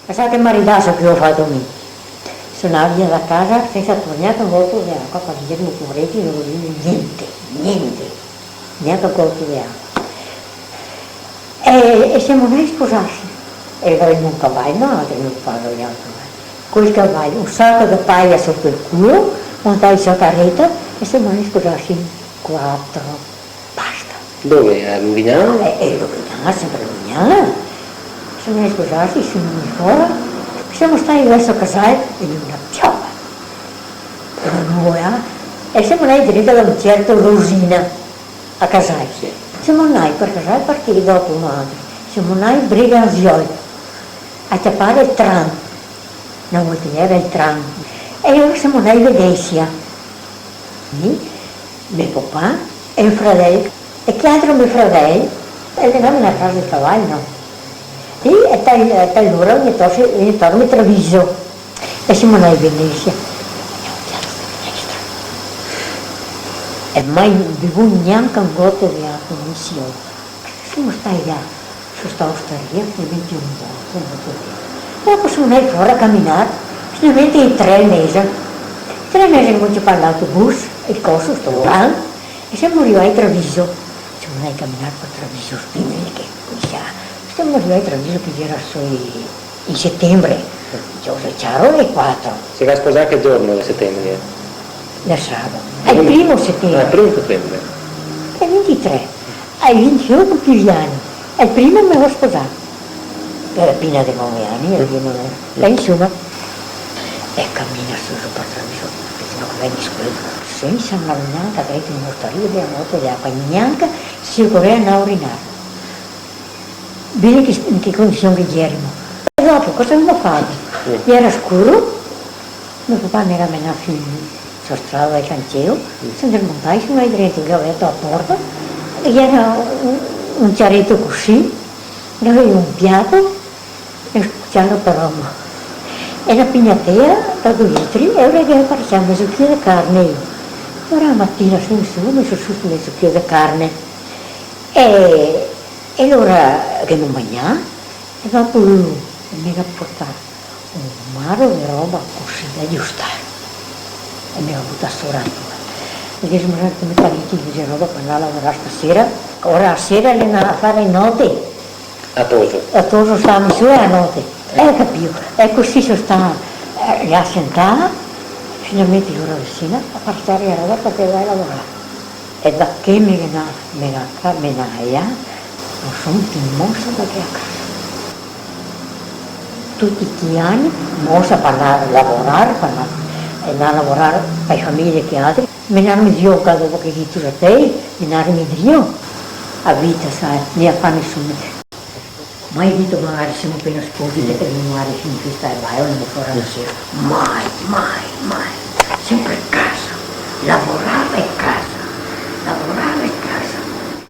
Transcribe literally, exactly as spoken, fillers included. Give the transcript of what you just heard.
Ma sa che maridaso che go fato mi? So 'ndà via da casa sensa trovar gnanca un goto de acua, parché no povareti no voleva gnente, gnente, gnanca un goto de acua. E, e semo 'ndai a sposarse. E gavemo un cavalo, no, che no parlo de altro. Col cavalo, un saco de paia soto el culo, montai su a careta e semo 'ndai a sposarse in quatro. Basta. Dove? A Luvignana? Eh, eh, Luvignana, senpre Luvignana. Semo 'ndai a sposarse, semo vegnui fora, semo stai verso Casal e no na pioa. Però no, eh? E semo 'ndai drito da un certo Rosina a Casal. Sì. Semo 'ndai par Casal parché dopo noaltri semo 'ndai a Breganziol a ciapar el tram. Na volta ghe gera el tram. E alora semo 'ndai a Venesia. Mi, me papà e un fradel. E che altro me fradel? E el ghe gera na casa de caval, no? Sì, e tal, e tal ora vegnea torme, vegnea torme Treviso. E semo 'ndai a Venesia. E mai bevù gnanca un goto de acua, mi sì. Semo stai là, su sta ostaria, finalmente un boto, un boto de... Dopo semo 'ndai fora a caminar, finalmente in tre mesi. Tre mesi che go ciapà l'autobus, el coso, sto gran, e semo rivai a Treviso. Semo 'ndai a caminar par Treviso, finalmente che cominsiava. Semo rivai a Treviso che gera sui in setenbre, ciaro, ciaro, le quatro. Se ga sposà che giorno de setenbre? El sabato. El primo setenbre. Ah, el primo setenbre. El vintitré. Al vintiun compii i ani. El primo me go sposà. Gera pena de nove ani, el primo. E insoma, e camina su, su par Treviso, che se no che vegni scueto. Sensa 'ndar gnanca drento in ostaria, de note, de acua, gnanca se ocorea 'ndar a urinar. Vedi che, in che condision che gerimo. E dopo, cosa gavemo fato? Sì. Gera scuro, me papà me ga menà fin su strada del Canceo, semo desmontai, semo 'ndai drento, che gavea verto la porta, e gera un, un ciareto cusì, che gaveva un piato, e un cuciaro par omo, e na pignatea da do litri, e alora che gavea parecià mezo chilo de carne. Alora la matina semo su, meso su mezo chilo de carne. E, e alora che gavemo magnà, e dopo lu me ga portà un maro de roba cusì da giustar. E me ga butà sora tuto. E disemo: "Senti, me parenti, dixe, roba par 'ndar a lavorar stasera." Ora a sera l'è 'ndà a far note. A Toso? A Toso, sta a misura a note. Eh, capìo? E cusì so stà, eh, là sentà, finalmente ora vicina, a parsar la roba parché 'ndava a lavorar. E da che me ga, me ga, me ga là, no so pì mosa da chea casa. Tuti chei ani, mosa par 'ndar a lavorar, par 'ndar, e 'ndar a lavorar pa e fameje de chei altri, menarme drio, dopo che ghe dito a te, menarme drio, a vita, sa, mia far nesuni. Mai dito magari semo pena sposi, che te vien magari fin festa e vai, o 'ndemo fora la sera. Mai, mai, mai. Senpre